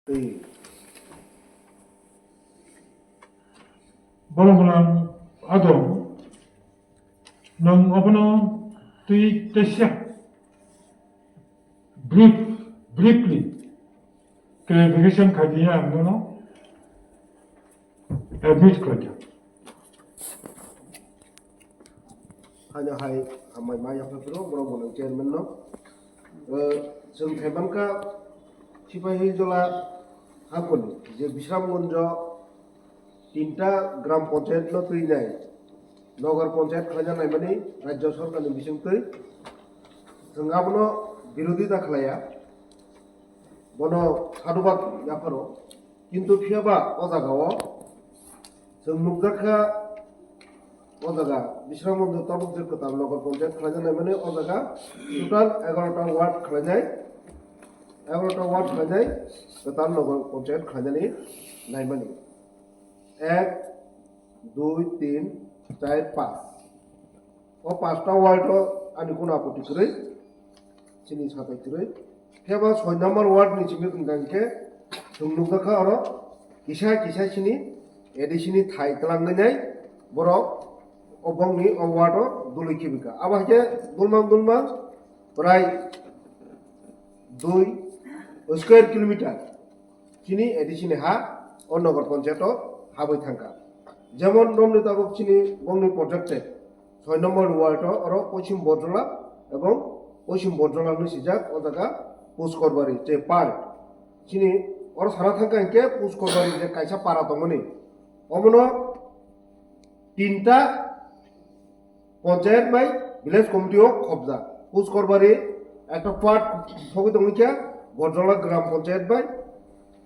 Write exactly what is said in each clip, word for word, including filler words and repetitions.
Borok gwnang adong, nwng obono twi teisa brief, briefly clarification khai di, ang nono admit khlaijak. Haino hai hambai ma yapha phuru borok bono chairman no. Eh, chwng thaimankha Sipahi Jola hakuni je Bisramganjo tinta gram panchayat no twinai nogar panchayat khlaina naimani rajya sarkar ni bisingtwi chwng abono birodita khlaiya, bono sadhubad yapharo. Kintu phiyaba o jagao chwng nukjakha, o jaga Bisramganjo tabuk je kwtal nogar panchayat khlaina naimani o jaga total egarota ward khlainai, egarota ward khlainai kwtal nogar panchayat khlainani naimani. Ek, dui, tin, char, panch. O panchta ward o ani kuno apoti kwrwi, chini satai kwrwi. Phiya ba soi number ward ni simi wngkha hwnkhe chwng nukjakha oro kisa kisa chini A D C ni thai twlangwi nai borok o bongni o ward o dului khibika. Abo hai khe dulmang dulmang prai dui square kilometer chini A D C ni ha o nogar panchayat o habwi thangkha. Jemon romni tabuk chini bongni projected soi number ward o oro Poschim Borjola ebong Poschim Borjola hinwi swijak o jaga Puskorbari je part. Chini oro sana thangkha hinkhe Puskorbari je kaisa para tongmani, omono tinta panchayat bai village committee o khobjak. Puskorbari ekta part sogwi tongwi kha Borjola gram panchayat bai,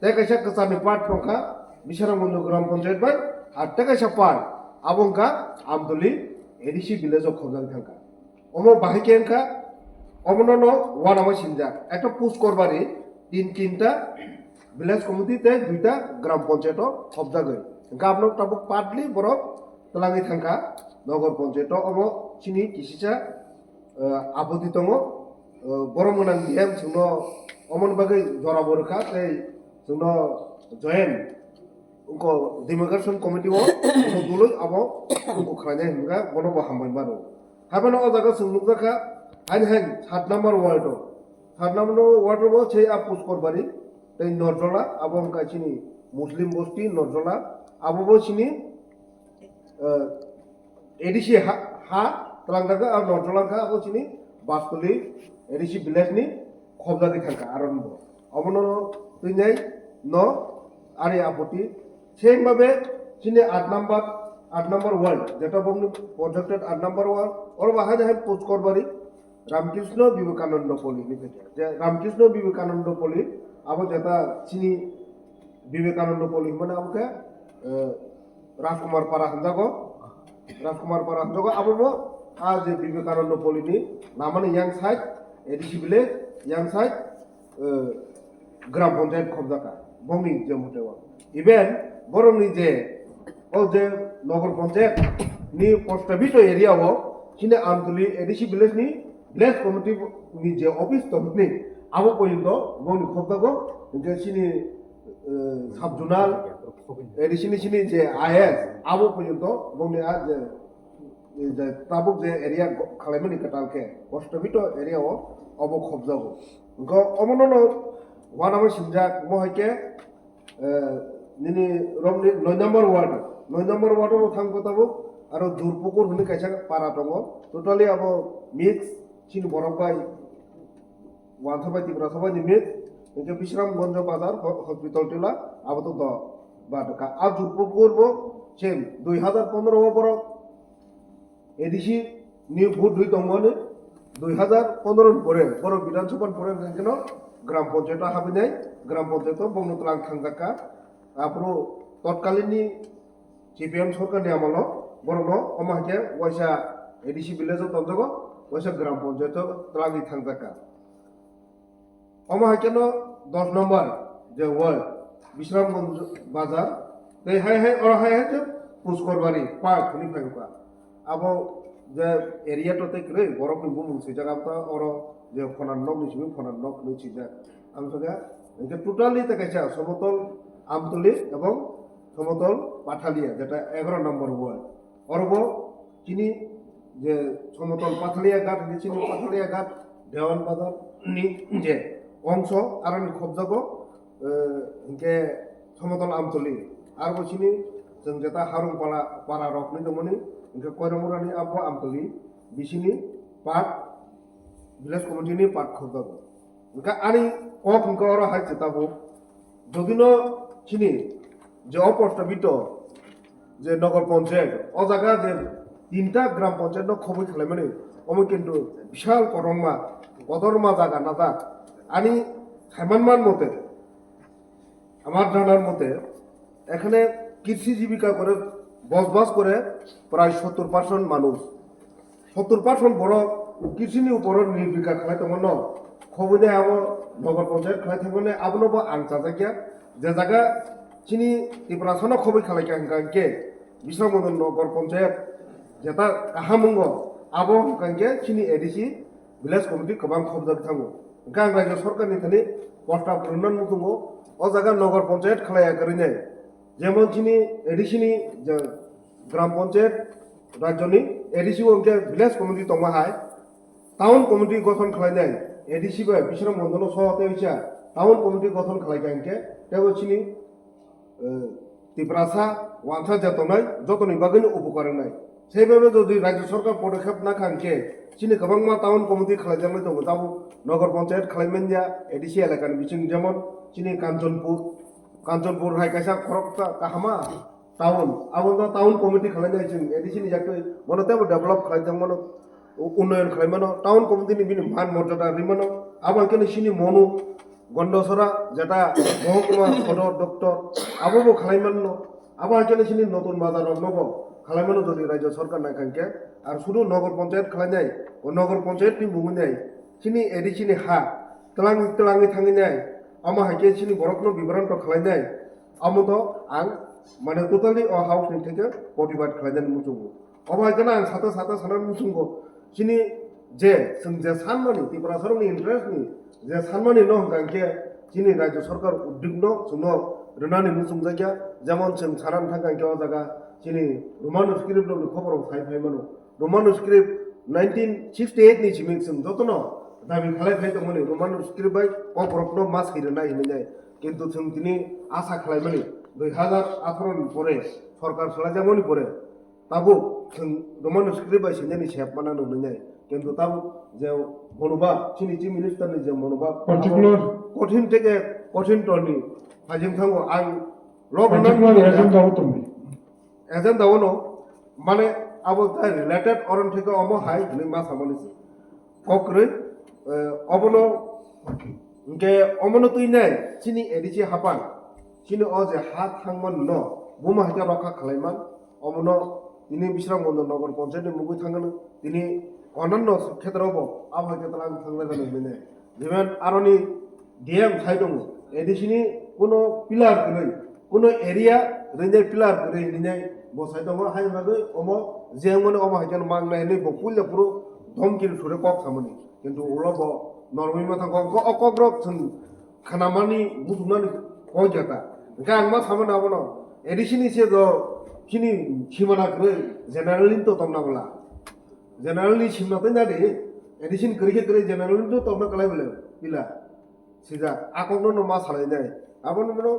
tei kaisa kwcharni part tongkha Bisramganjo gram panchayat bai, ar tei kaisa part abo wngkha Amtuli A D C village o khobjagwi thangkha. Omo bahai khe wngkha, omono no uanama sinjak, ekta Puskorbari tin tinta village committee tei duita gram panchayat o khobjagwi. Hwnkhe abono tabuk partly borok twlangwi thangkha nogar panchayat o, omo chini kisisa, eh, apoti tongo, eh, borok mwnang D M chwngno omoni bagwi jora bo rwkha tei chwngno join wngkha demarcation committee o, omo dului abo wngkha khlainai hwnkha bono bo hambai mano. Haibano o jaga chwng nukjakha, haini hai sat number ward o. Sat number ward o bo sei a Puskorbari tei Norjola, abo wngkha chini Muslim bosti Norjola, abo bo chini, eh, A D C ha, ha twlangjago, a Norjola wngkha abo chini Bastuli A D C village ni khobjagwi thangkha aron bo. Obono twinai no ari apoti. Same babe chini aat number, aat number ward, jeta bongni projected aat number ward, oro bahai hai Puskorbari Ramkrishna Vivekananda Poli hinwi khaikha. Je Ramkrishna Vivekananda Poli abo jeta chini Vivekananda Poli hinmani abo khe, eh, Rajkumar Para hinjago. Rajkumar Para hinjago abo bo a je Vivekananda Poli ni lamani yang side, A D C village yang side, eh, gram panchayat khobjakha bongni je mote o. Even borokni je o je nogar panchayat ni post office area o chini Amtuli A D C village ni village committee ni je office tongmani abo porjonto bongni khobjago, hinkhe chini, eh, sub zonal A D C ni chini je I S abo porjonto bongni a je, je tabuk je area go-, khalaimani kwtal khe post office area o obo khobjago. Hwnkhe omono no uanama sinjak mo hai khe, eh, nini romni noi number ward, noi number ward o thang khe tabuk aro Jurpukur hinwi kaisa para tongo, totally abo mix chini borok bai Wansa bai Tiprasa bai ni mix, hinkhe Bisramganj bazar ho-, hospital tila abo to do ba doka. A Jurpukur bo same dui hazar pondro o borok A D C ni vote rwi tongmani, dui hazar pondro ni pore borok Bidhan Sabha ni pore hinkhe no gram panchayat o habinai, gram panchayat o bongno twlang thangjakha. Aphuru totkalini C P M sorkar ni amolo borokno omo hai khe waisa A D C village o tonjago, waisa gram panchayat o twlangwi thangjakha. Omo hai kheno dos number je ward Bisramganj bazar, tei hai hai oro hai hai khe Puskorbari park hinwi phai kha. Abo je area to tei kwrwi borokni bumung swijak, abo to oro je Phonan nok ni simi Phonan nok hinwi swijak. Ang sakha Hingke totally ta kaisa Somotol Amtoli ebong Somotol Pathalia, jeta egaro number ward. Orobo chini je Somotol Pathalia ghat, hingke chini Pathalia ghat, Dewan Bazar ni je ongso, aroni khobjago, eh, hingke Somotol Amtoli. Arbo chini chwng jeta Harung Pala, Para rok ni tongmani, hingke Koiramura ni abo Amtoli, bisini part, village committee ni part khobjago. Hingke ani kok hingke oro hai se tabuk. Jodino chini je o postapito je Nogor Panchayat, o jaga je tinta Gram Panchayat no khoboi khwlaimani, omo kintu bishal kotorma, kotorma jaga najak. Ani saiman man mote, আমার জানার মতে এখানে কৃষি জীবিকা করে বসবাস করে প্রায় সত্তর পার্সেন্ট মানুষ। সত্তর পার্সেন্ট borok কৃষিনি উপরে নির্ভর খাই তখন খবরে আবো নগর পঞ্চায়েত খাই থাকলে আবো নব আং চাজাকিয়া যে জায়গা চিনি ত্রিপুরা সনক খবর খালাইকা হংকা হংকে বিশ্বনাথ নগর পঞ্চায়েত যেটা কাহামুঙ্গ আবো হংকা হংকে চিনি এডিসি ভিলেজ কমিটি গোবাং খবজাক থাকো। Hingke ang raijyo sorkarni thani prosta phurwngna nukhungo, o jaga nogor ponchayat khlaiya kwrwinai. Jemon chini A D C ni je gram ponchayat, rajyoni A D C o hingke village committee tongma hai, town committee gothon khlainai, A D C bai Bishram Mondolo soho tei wngsa town committee gothon khlaikha hingke, tebo chini eh, Tiprasa wansa je tongnai jotoni bagwino upokar wngnai. Saibai jodi Rajya Sarkar podokkhep nakha hwnkhe chini kwbangma town committee khlaijaknai tongo, tabuk Nagar Panchayat khlaimanya A D C elakani bising jemon chini Kanchanpur, Kanchanpur hai kaisa khoroksa kahama town, abo no town committee khlainai chwng A D C ni yaktwi bono teibo develop khlaijak mano. U-, unnoyon khlai mano, town committee ni bini man morjada ri mano, abo hai kheno chini monu Gondasora jeta mohokuma sodor doptor abo bo khlai mano, abo hai kheno chini notun bazar rok no bo khlai mano jodi raijyo sarkar nai kha hwnkhe, ar sudu nogor ponchayat khlainai, o nogor ponchayat ni bumung nai chini A D C ni ha twlang twlangwi thangwi nai, amo hai khe chini borok no bibranto khlai nai, amo to ang mane totally o house ni theke protibad khlai nani muchungo. Obo hai kheno ang sata sata sana muchungo, chini je chwng je sanmani, Tiprasarokni interest ni je sanmani no hwnkha hwnkhe chini Rajya Sarkar uddog no chwngno rwnani muchungjakya, jemon chwng sana thangkha hwnkhe o jaga chini Roman script rokni khobor rok sai phai mano. Roman script nineteen sixty eight ni simi chwng jotono dabi khalai phai tongmani Roman script bai kok rokno ma sai rwnai hinwi nai, kintu chwng tini asa khlai mani dui hazar atharo ni pore sorkar swlaijakmani pore, tabuk chwng Roman script bai swngjani sep mana nuknai nai. Kintu tabuk je monoba, chini chief minister ni je monoba, particular abo kothin theke kothin torni phajing thango ang lok particular agenda o tongdi. Agenda o no, mane abo tai related oron theke omo hai hinwi ma samani se. Kok kwrwi, eh, obono, hingke omono twi nai, chini A D C hapan, chini o je ha thangman no, buma hai khe rokha khlaiman, omono tini Bisramganj Nagar Panchayat ni mugwi thangano, tini onanno khetra bo, abo hai khe tlang thangna gana hinwi nai. Jiban aroni D M sai tongo, A D C ni kuno pillar kwrwi, kuno area rwnai pillar kwrwi hinwi nai bo sai tongo, hai bagwi omo je mone omo hai khe mangnai hinwi bo puila phuru dhomki sure kok samani. Kintu ulo bo norwi ma thango, o kok rok chwng khanamani muchungmani kok ya ta. Hingke ang ma samani abono A D C ni se do chini simana kwrwi general ni to tongna bwla. General ni simna tei nadi, A D C ni kwrwi khe kwrwi general ni to tongna kwlai bwle pila. Sijak, a kokno no ma salai nai. Abono bono,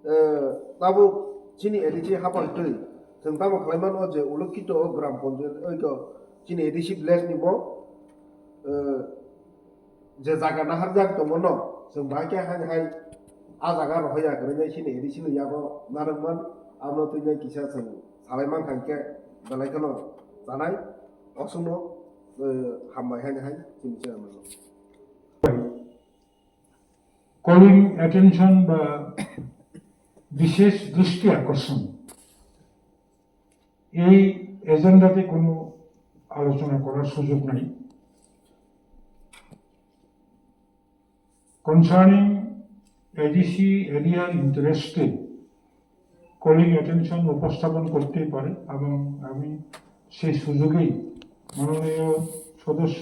eh, tabuk chini A D C hapan twi. Chwng tamo khlai mano je ulo kito o gram panchayat, oi ko chini A D C village ni bo, eh, je jaga naharjak tongmano, chwng bai khe hai hai a jaga rohorya kwrwi nai chini A D C ni yago narwkman, abono twi nai kisa chwng salai mankha hwnkhe belai kheno chanai, osongno, eh, hambai hai hai chini chairman no. Calling attention বা বিশেষ দৃষ্টি আকর্ষণ, এই এজেন্ডাতে কোনো আলোচনা করার সুযোগ নাই। Concerning A D C area interest-এ calling attention উপস্থাপন করতেই পারে এবং আমি সেই সুযোগেই মাননীয় সদস্য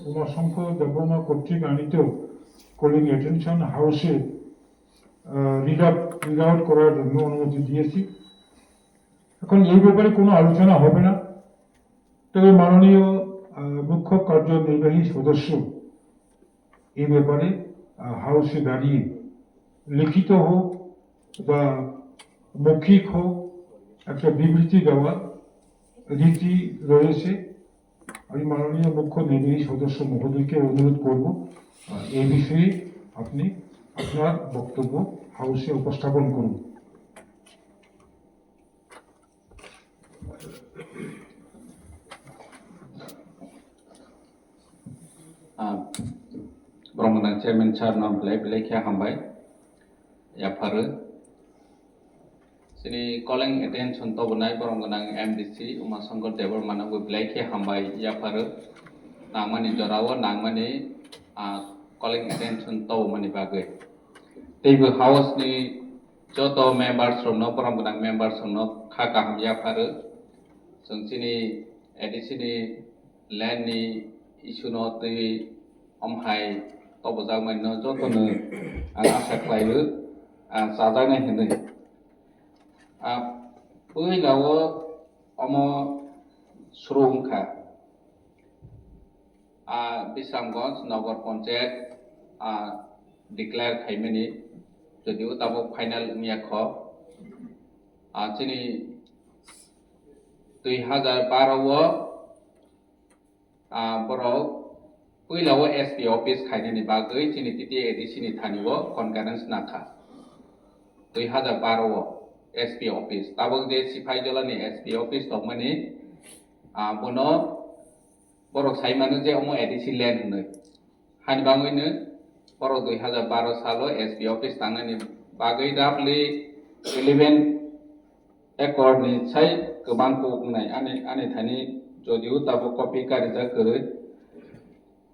উমাশঙ্কর দেববর্মা কর্তৃক আনিত calling attention house-এ রিড আপ রিড আউট করার জন্য অনুমতি দিয়েছি। এখন এই ব্যাপারে কোনো আলোচনা হবে না, তবে মাননীয় আহ, মুখ্য কার্যনির্বাহী সদস্য এই ব্যাপারে আহ, হাউসে দাঁড়িয়ে লিখিত হোক বা মৌখিক হোক একটা বিবৃতি দেওয়ার রীতি রয়েছে। আমি মাননীয় মুখ্য নির্বাহী সদস্য মহোদয়কে অনুরোধ করব আহ, এ বিষয়ে আপনি আপনার বক্তব্য হাউসে উপস্থাপন করুন। Ah, borok gwnang chairman sir no belai belai khe hambai yapharo. Chini calling attention tobonai borok gwnang M D C Uma Shankar Debbarma no bo belai khe hambai yapharo. Nangmani jorao nangmani, ah, calling attention tobomani bagwi. Teibo house ni joto members rokno, borom gwnang members rokno kha kaham yapharo. Chwng chini A D C ni land ni issue no twi omhai tobojak mani no joto no ang asa khlaio, ah, chajaknai hinwi. Ah, puila o omo suru wngkha. Ah, Bisramganj Nagar Panchayat, ah, declare khaimani, jodio tabuk final wngya kho. Ah, chini dui hazar baro o, ah, borok puila o S P office khainani bagwi chini T T A A D C ni thani o concurrence nakha. Dui hazar baro o S P office, tabuk je Sipaijala ni S P office tongmani, ah, bono borok sai mano je omo A D C land hinwi. Hani bangwino borok dui hazar baro salo S P office tangnani bagwi roughly eleven acre ni sai kwbang kuk wngnai ani, ani thani, jodio tabuk copy karijak kwrwi.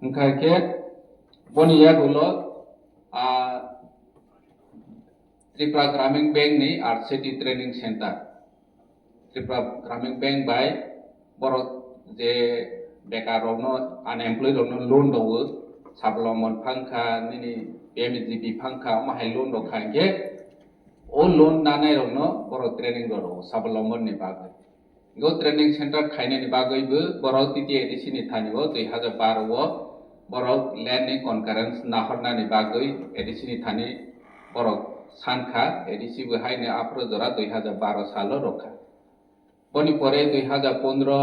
Wngkha khe boni yagulo, ah, Tripura Gramin Bank ni R C T Training Center, Tripura Gramin Bank bai borok je bekar rokno, unemployed rokno loan rwo, sablombon phangkha, nini P M G P phangkha, omo hai loan rok kha hinkhe o loan nanai rokno borok training rwo, sablombon ni bagwi. Go training center khainani bagwi bo borok T T A A D C ni thani o dui hazar baro o borok land ni concurrence nahornani bagwi A D C ni thani borok sankha, A D C bo haino aphuru jora dui hazar baro salo rwkha. Boni pore dui hazar pondro,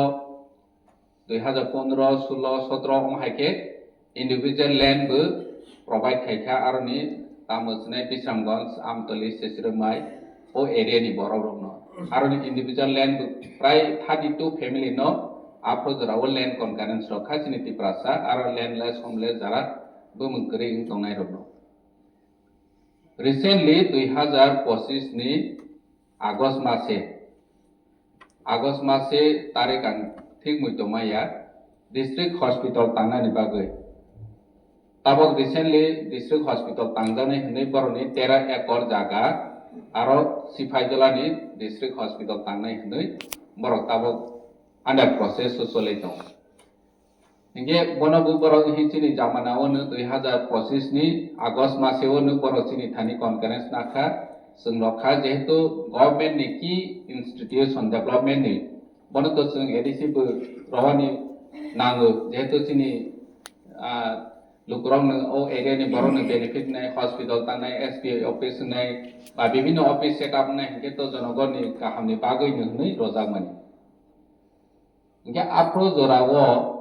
dui hazar pondro, sulo, sotro omo hai khe individual land bo provide khai kha, aroni tamo swnai Bisramganj, Amtoli, Sesiremai o area ni borok rokno. Aroni individual land bo prai thirty two family no aphuru jora o land concurrence rok kha chini Tiprasa, aro landless, homeless jara bumung kwrwi wng tongnai rokno. Recently dui hazar pochis ni August mase, August mase tarik ang thik mui tongmaya, district hospital tangnani bagwi. Tabok recently district hospital tangjaknai hinwi borokni tero ekor jaga, aro Sipaijolani district hospital tangnai hinwi borok tabok under process o choli tongo. Hinkhe bono bo borok hi chini jamana o no dui hazar pochis ni August mase o no borok chini thani concurrence nakha, chwng rokha, jehetu government ni key institution development ni, bono to chwng A D C bo rohani nango, jehetu chini, ah, lukurok no o area ni borok no benefit nai, hospital tangnai, S P office nai, ba bibhinno office set up nai, hinkhe to jonogon ni kaham ni bagwi no hinwi rojakmani. Hinkhe aphuru jora o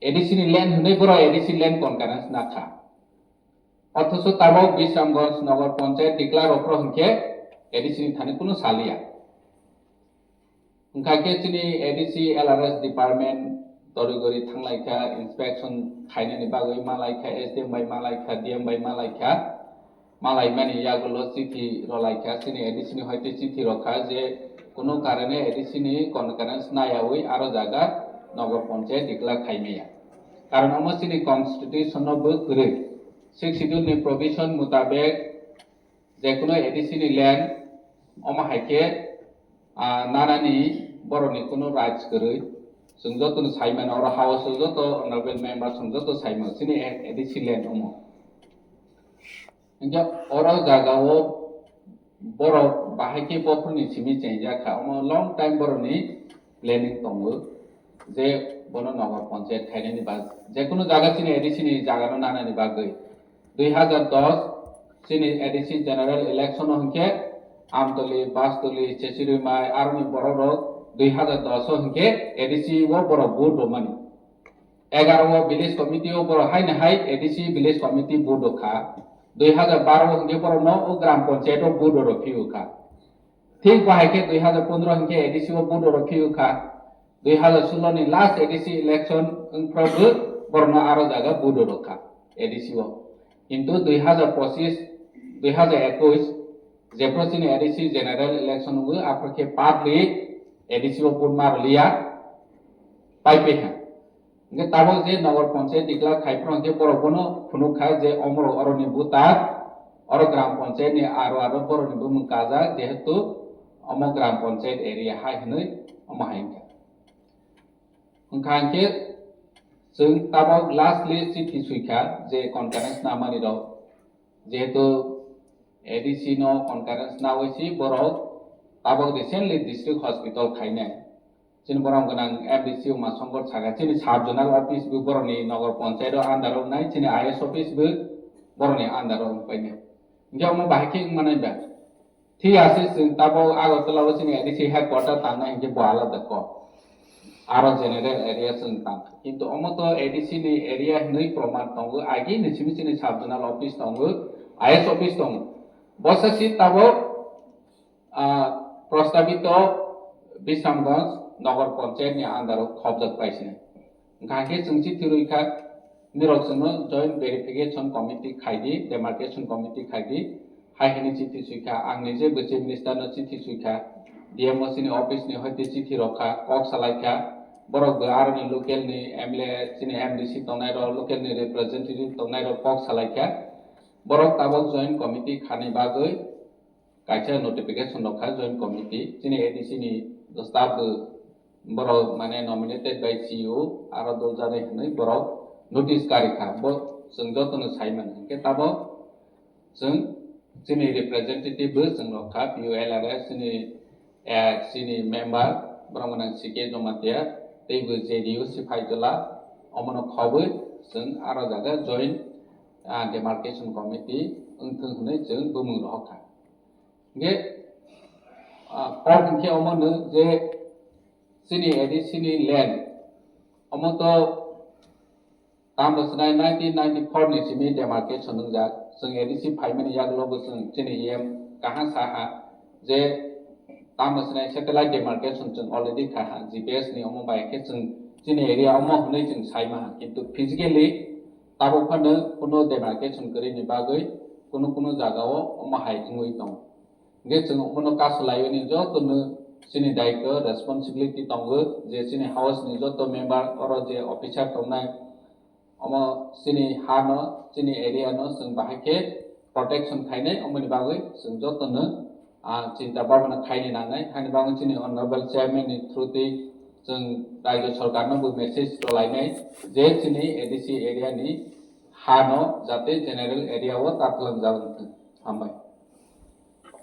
A D C ni land hinwi borok A D C land concurrence nakha. Othocho tabok Bisramganj Nagar Panchayat declare rok hinkhe A D C ni thani kunu saliya. Wngkha khe chini A D C L R S department tori gori thanglaikha, inspection khainani bagwi malaikha, S D M bai malaikha, D M bai malaikha. Malaimani yagulo chithi rwlaikha, chini A D C ni hoite chithi rokha je kunu karone A D C ni concurrence nayawi aro jaga Nagar Panchayat declare khaimaya. Karon omo chini constitution no bo kwrwi. Sixth Schedule ni provision mutabek jekunu A D C ni land omo hai khe, ah, nanani borokni kunu rights kwrwi. Chwng jotono saimano, oro house o joto honorable members chwng joto saimano, chini A D C land omo. Hinkhe oro jagao borok bahai khe bokhorni simi chengjak kha, omo long time borokni planning tongo je bono Nagar Panchayat khainani bagwi, jekunu jaga chini A D C ni jagano nanani bagwi. Dui hazar dos chini A D C general election o hinkhe Amtoli, Bastoli, Chechirumai aroni borok rok dui hazar dos o hinkhe A D C o borok vote rwmani. Egaro o village committee o borok haino hai A D C village committee vote rw kha. Dui hazar baro o hinkhe borokno o gram panchayat o vote rw phiyo kha. Thik bahai khe dui hazar pondro hinkhe A D C o vote rw phiyo kha. Dui hazar solo ni last A D C election wngphro bo borokno aro jaga vote rw kha A D C o. Kintu dui hazar pochis, dui hazar ekush jephru chini A D C general election wngwi aphro khe public A D C o vote ma rwliya, pai pe ha. Hinkhe tabok je Nagar Panchayat declare khai phano hinkhe borok bono phunuk kha je omorok oroni voter, oro gram panchayat ni aro aro borokni bumung kajak, jehetu omo gram panchayat area hai hinwi omo hai wngkha. Wngkha hinkhe chwng tabok lastly chithi sui kha je concurrence namani rok, jehetu A D C no concurrence nawi si borok tabok recently district hospital khainai. Chini borom gwnang M D C Uma Songkor saka, chini sub zonal office bo borokni Nagar Panchayat o under o wngnai, chini I S office bo borokni under o wngpainai. Hinkhe omo bahai khe wngmanai ba? Thik ase, chwng tabok Agartala o chini A D C headquarter tangnai hinkhe bo alada kok. Aro general area chwng tang. Kintu omo to A D C ni area hinwi proman tongo, agi ni simi chini sub zonal office tongo, I S office tongo. Bosa si tabok ah, prostabito Bisramganj Nagar Panchayat ni under o khobjak paisina. Hwnkha khe chwng chithi rwi kha, nirok chwngno joint verification committee khai di, demarcation committee khai di, hai hwnwi chithi swi kha. Ang nije bo chief minister no chithi swi kha, D M O chini office ni hoite chithi rok kha, kok salai kha, borok bo aroni local ni M L A, chini M D C tongnai rok, local ni representative tongnai rok kok salai kha, borok tabok joint committee khani bagwi kaisa notification rok kha joint committee, chini A D C ni staff bo borok mane nominated by C E O aro dol jani hinwi borok notice kari kha, bo chwng jotono sai mano. Hinkhe tabok chwng chini representative bo chwng rok kha, P U L R S chini, eh, chini member borok gwnang C K Jamatia tei bo J D U Siphai Jola, omono khobwi chwng aro jaga joint, ah, demarcation committee wngthwng hinwi chwng bumung rohor kha. Hinkhe, ah, kok hinkhe omo no je chini A D C ni land, omo to tamo swnai nineteen ninety-four ni simi demarcation wngjak. Chwng A D C phaimani yagulo bo chwng chini E M kaham saha je tamo swnai satellite demarcation chwng already khaha G P S ni, omo bai khe chwng chini area omo hwnwi chwng sai maha, kintu physically tabuk phano kuno demarcation kwrwini bagwi kuno kuno jagao omo hai wngwi tongo. Hinkhe chwng omono kasu laiwi jotono chini daityo, responsibility tongo je chini house ni joto member oro je officer tongnai, omo chini ha no, chini area no chwng bahai khe protection khainai, omoni bagwi chwng jotono, ah, chinta bhabna khaini nangnai. Hani bagwi chini honorable chairman ni through twi chwng rajya sarkar no bo message rwlainai je chini A D C area ni ha no jate general area o ta twlang jagwng thwng. Hambai.